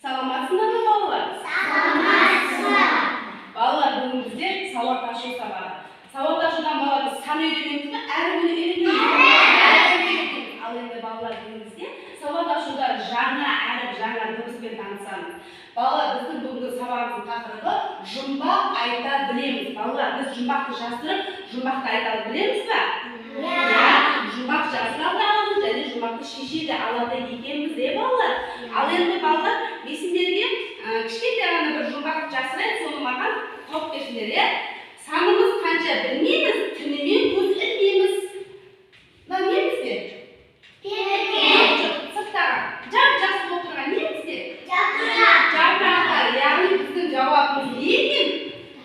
Саламатсыңдар ма, балалар? Саламатсыздар. Балалар, бүгін бізде сауат ашу сабағы. Сауат ашудан, балалар, біз сан үйренеміз бе? Әрбір үйренеміз. Әрбір үйренеміз. Ал енді, балалар, бүгін бізде сауат ашуда жаңа әріп, жаңа дыбыспен танысамыз. Балалар, біздің бүгінгі сабағымыздың тақырыбы: жұмбақ айта білеміз. Балалар, біз жұмбақты жасырып, жұмбақты айта білеміз ба? Иә. Жұмбақ жасыра да аламыз және жұмбақты шеше де алады екенбіз, е, балалар? Ал енді, балалар, мен сендерге кішкентай ғана бір жұмбақ жасырайын, соны маған тауып берсіңдер, иә? Санымыз қанша білмейміз, түнімен көз ілмейміз. Мынау не бізде? Перге. Жоқ, сырттағы жап жақсы болып тұрған не бізде? Жапырақ. Жапырақтар. Яғни біздің жауабымыз не екен?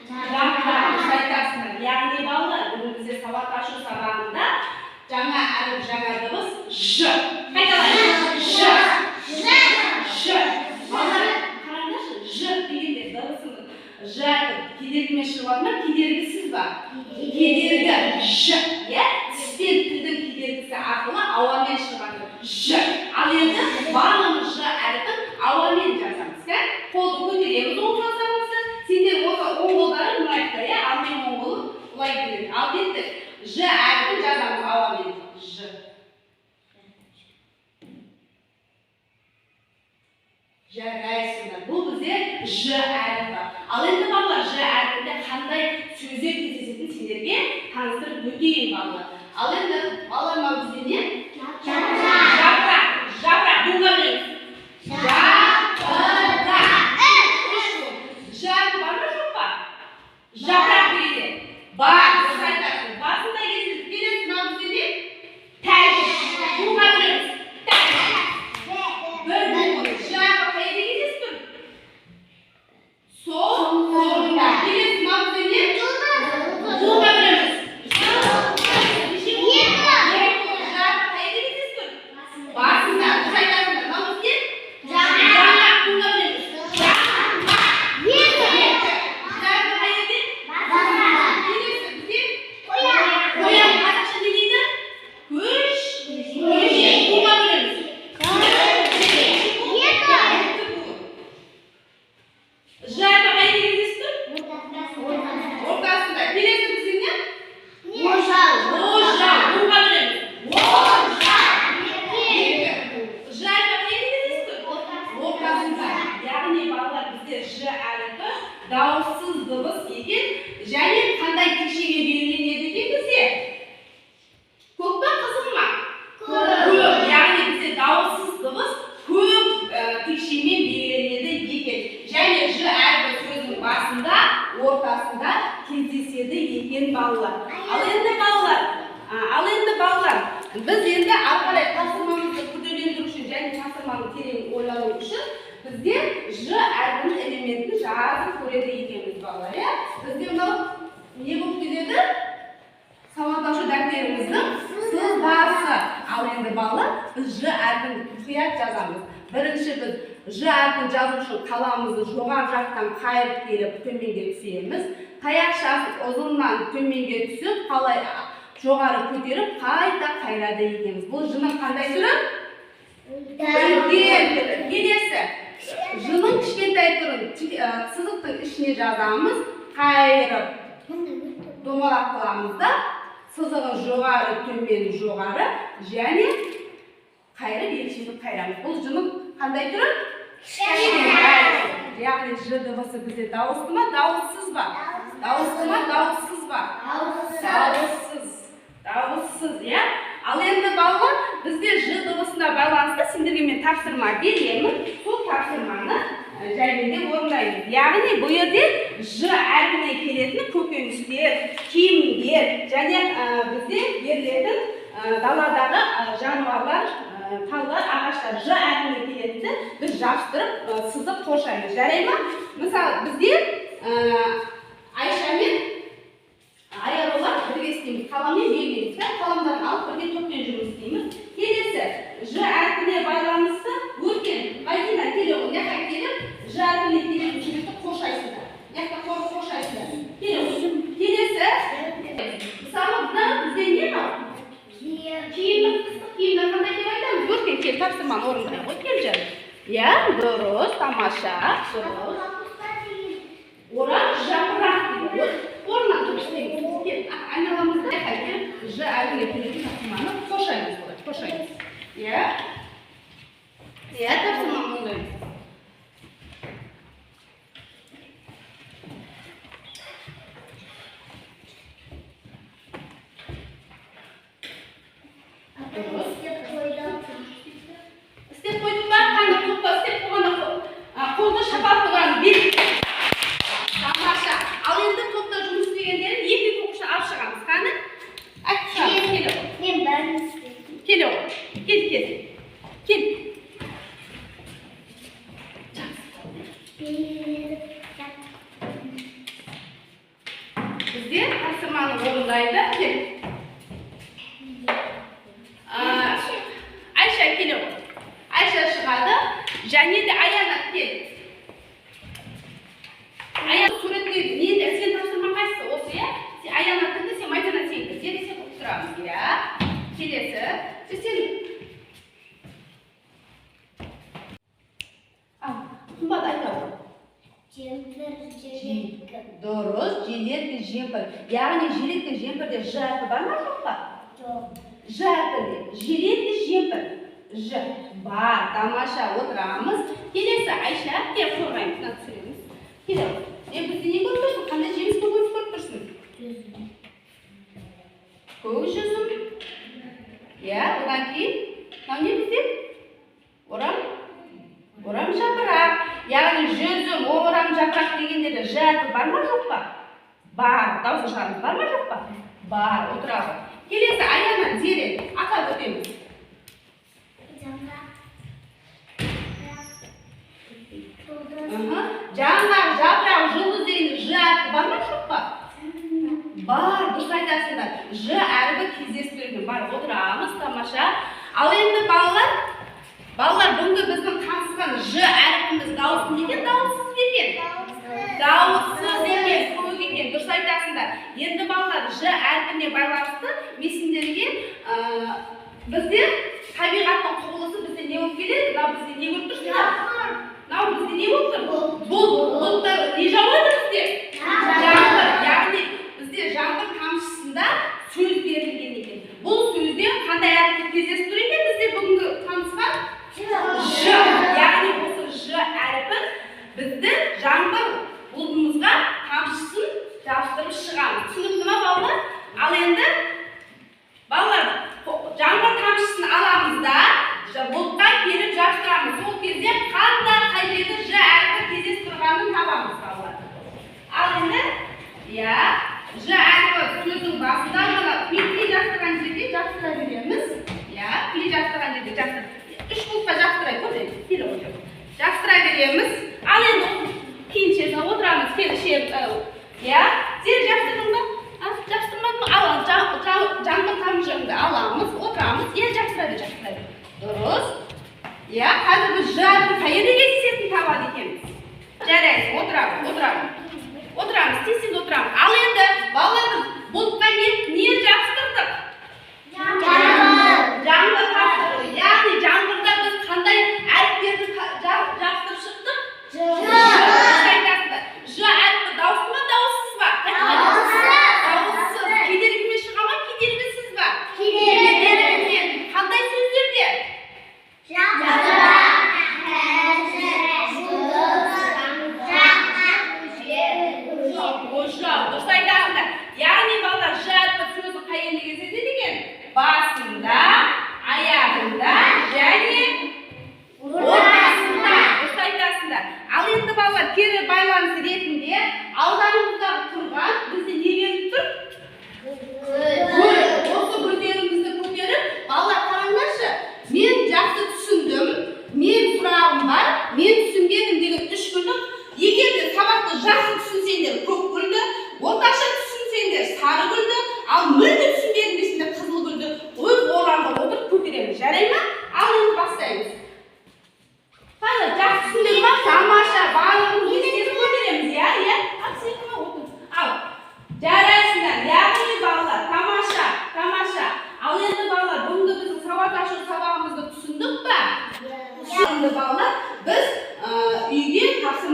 Жапырақ. Дұрыс айтасыңдар. Яғни, балалар, бүгін бізде сауат ашу сабағында жаңа әріп, жаңа дыбыс: ж. Қайталайық: ж. Ж. Ж. Балалар, қараңдаршы, ж дегенде дыбысының ж әрпі кедергімен шығып жатыр ма, кедергісіз ба? Кедергі. Ж, иә, тіс пен тілдің кедергісі арқылы ауамен шығып жатыр ж. Ал енді барлығымыз ж әрпін ауамен жазамыз, иә. Қолды көтереміз, оң саусағымызды. Сендер осы оң қолдарың мына жақта, иә, ал менің оң қолым былай келеді. Ал кеттік, ж әрпін жазамыз ауамен. Ж. Жарайсыңдар. Бұл бізде ж әрпі. Ал енді, балалар, ж әрпінде қандай сөздер кездесетінін сендерге таныстырып өтейін, балалар. Ал енді, балалар, мынау бізде не? Жапырақ. Жапырақ. Жапырақ. Буынға бөлеміз. Жапырақ. Үш буын. Ж әрпі бар ма, жоқ па жапырақ дегенде? Бар. Дұрыс айтасың. Басында кездеседі. Келесі, мынау бізде не? Тәж. Буынға бөлеміз. Тәж. Бір буын. Ж әрпі қай жерде кездесіп тұр? Сол соңында. Келесі, мынау бізде не? Буынға бөлеміз. Неше буын? Екі. Екі буын. Ж әрпі қай жерде кездесіп тұр? Басында. Дұрыс айтасыңдар. Мынау бізде Жаңа. жаңа. Буынға бөлеміз. Жаңа. Екі. Екі. Ж әрпі қай жерде? Басында. Келесі бізде Қоян. қоян. Қазақша не дейді? Көш. Көше. Буынға бөлеміз. Екі. Екі буын. Ж әрпі қай жерде кездесіп тұр? Ортасында. Келесі бізде не? Ожау. Ожау. Буынға бөлеміз. Ожау. Екі. Ж әрпі қай жерде кездесіп тұр? Ортасында. Яғни, балалар, бізде ж әрпі дауыссыз дыбыс екен және қандай текшеге белгіленеді екен бізде? Көк па, қызыл ма? Көк. Яғни бізде дауыссыз дыбыс көк текшемен белгіленеді екен және ж әрпі сөздің басында, ортасында кездеседі екен, балалар. Ал енді, балалар, біз енді ары қарай тапсырмамызды күрделендіру үшін және тапсырманы терең ойлану үшін бізде ж әрпінің элементін жазып көреді екенбіз, балалар, иә. Бізде мынау не болып келеді? Сауат ашу дәптеріміздің сызбасы. Ал енді, балалар, біз ж әрпін мұқият жазамыз. Бірінші біз ж әрпін жазу үшін қаламымызды жоғары жақтан қайырып келіп, төменге түсеміз. Таяқшасын ұзыннан төменге түсіп, қалай жоғары көтеріп, қайта қайырады екенбіз. Бұл жының қандай түрі? Үлкен түрі. Келесі жының кішкентай түрін сызықтың ішіне жазамыз. Қайырып, домалақ қыламыз да, сызығын жоғары, төмен, жоғары және қайырып, екі шетін қайырамыз. Бұл жының қандай түрі? Кішкентай. Яғни ж дыбысы бізде дауысты ма, дауыссыз ба? Дауысты ма, дауыссыз ба? Дауыссыз. Дауыссыз, иә. Ал енді, балалар, бізде ж дыбысына байланысты сендерге мен тапсырма беремін. Сол тапсырманы жайменде орындаймыз. Яғни бұл жерде ж әрпіне келетін көкөністер, киімдер және бізде берілетін даладағы жануарлар, талдар, ағаштар, ж әрпіне келетінді біз жабыстырып, сызып қоршаймыз. Жарай ма? Мысалы, бізде Айша мен Аярлар бірге істейміз, қаламмен белгілейміз, да, қаламдарын алып, бірге топпен жұмыс істейміз. Келесі ж әрпіне байланысты Өркен, Мадина, келе ғой. Мына жаққа келіп, ж әрпіне келетін суретті қоршайсыңдар. Мына жақта қоршайсыңдар. Келе ғой. Келесі, мысалы, мына бізде не мынау? Киімді, қыстық киімді қандай деп айтамыз? Өркен, кел, тапсырманы орындай ғой, кел, жаным. Иә, Дұрыс, тамаша, дұрыс. Орам жапырақ дейді. Орнынан тұрып істейміз. Кел, айналамызда қайткен ж әрпіне келетін тапсырманы қоршаймыз былай, қоршаймыз. Иә? Иә, тапсырма мұндай. Апай, істеп қойдым. Істеп қойдың ба? Қане, топқа істеп қойғанда қолды шапалақ ұрамыз. Бел. Тамаша. Ал енді топта жұмыс істегендерін екі екі оқушы алып шығамыз. Қане? Айтып шығамыз. Келе ғой. Мен бәрін істедім. Келе ғой. Кел, кел. Кел. Bir, Бізде тапсырманы орындайды. Кел. Айша, келе ғой. Айша шығады. Және де Аяна, кел. Аяна суретте не, сен тапсырма қайсысы? Осы, иә? Сен Аяна кірді, сен Майдана, сен кір. Зере, сен тұрамыз, иә? Келесі. Сен. Ал, Қымбат, айта ғой. Жемпір, жилетка. Дұрыс, жилетка, жемпір. Яғни жилетка, жемпірде ж әрпі бар ма, жоқ па? Жоқ. Ж әрпінде жилетка, жемпір. Ж бар, тамаша, отырамыз. Келесі, Айша, кел, қорғаймыз, мына түсіреміз. Келе. Е, бізде не көріп тұрсың? Қандай жеміс көкөніс көріп тұрсың? Жүзім. Көк жүзім. Иә, одан кейін мынау не бізде? Орам жапырақ. Яғни жүзім, орам жапырақ дегендерде ж әрпі бар ма, жоқ па? Бар. Дауысын шығарамыз. Бар ма, жоқ па? Бар. Отырады. Келесі, Аяна, Зере, атап өтеміз. Жаңғақ. Жұлдыз. Жаңғақ, жапырақ, жұлдыз дегенде ж әрпі бар ма, жоқ па? Бар, дұрыс айтасыңдар. Ж әрпі кездесіп тұр екен. Бар, отырамыз, тамаша. Ал енді балалар, бүгінгі біздің танысқан ж әрпіміз дауысты ма екен, дауыссыз ба екен? Дауыссыз екен, көк екен, дұрыс айтасыңдар. Енді, балалар, ж әрпіне байланысты мен сендерге бізде табиғаттың құбылысы бізде не болып келеді? Мынау бізде не көріп тұрсыңдар? Мынау бізде не болып тұр? Бұлт. Бұлтта не жауады бізде? Жаңбыр. Яғни бізде жаңбыр тамшысында сөз берілген екен. Бұл сөзден қандай әріп кездесіп тұр екен бізде бүгінгі танысқан? Ж. Яғни осы ж әрпін бізді жаңбыр бұлтымызға тамшысын жабыстырып шығамыз. Түсінікті ма, балалар? Ал енді, балалар, жаңбыр тамшысын аламыз да, бұлтқа келіп жабыстырамыз. Сол кезде қандай, қай жерде ж әрпі кездесіп тұрғанын табамыз, балалар. Ал енді, иә, ж әрпі сөздің басында мына клей жабыстырған жерге жабыстыра береміз. Иә, клей жабыстырған жерге жабыстыр. Үш бұлтқа жабыстырайық, ғой, келе ғой. Жабыстыра береміз. Ал енді кейін отырамыз. Кел, иә, Зере, жабыстырдың ба? А, жабыстырмадың ба? Ал, жаңбыр тамшыңды аламыз, отырамыз. Иә, жабыстыра бер, жабыстыра бер. Дұрыс. Иә, қазір біз ж әрпін қай жерде кездесетінін табады екенбіз. Жарайсың, отырамыз, отырамыз. Отырамыз, тез тез отырамыз. Ал енді, балалар, біз бұлтқа не жабыстырдық? Жаңбыр. Жаңбыр жабыстырдық. Яғни жаңбырда біз қандай әріптерді жабыстырып шықтық? Ж. Дұрыс айтасыздар. Ж әрпі дауысты ма, дауыссыз ба? Дауыссыз. Дауыссыз. Кедергімен шыға ма, кедергісіз ба? Кедергімен. Кедергімен. Қандай сөздерде? Жапырақ.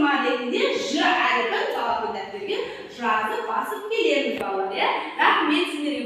Тапсырма ретінде Ж әріпін балапан дәптерге жазып, басып келеміз, балалар, иә. Рахмет сендерге.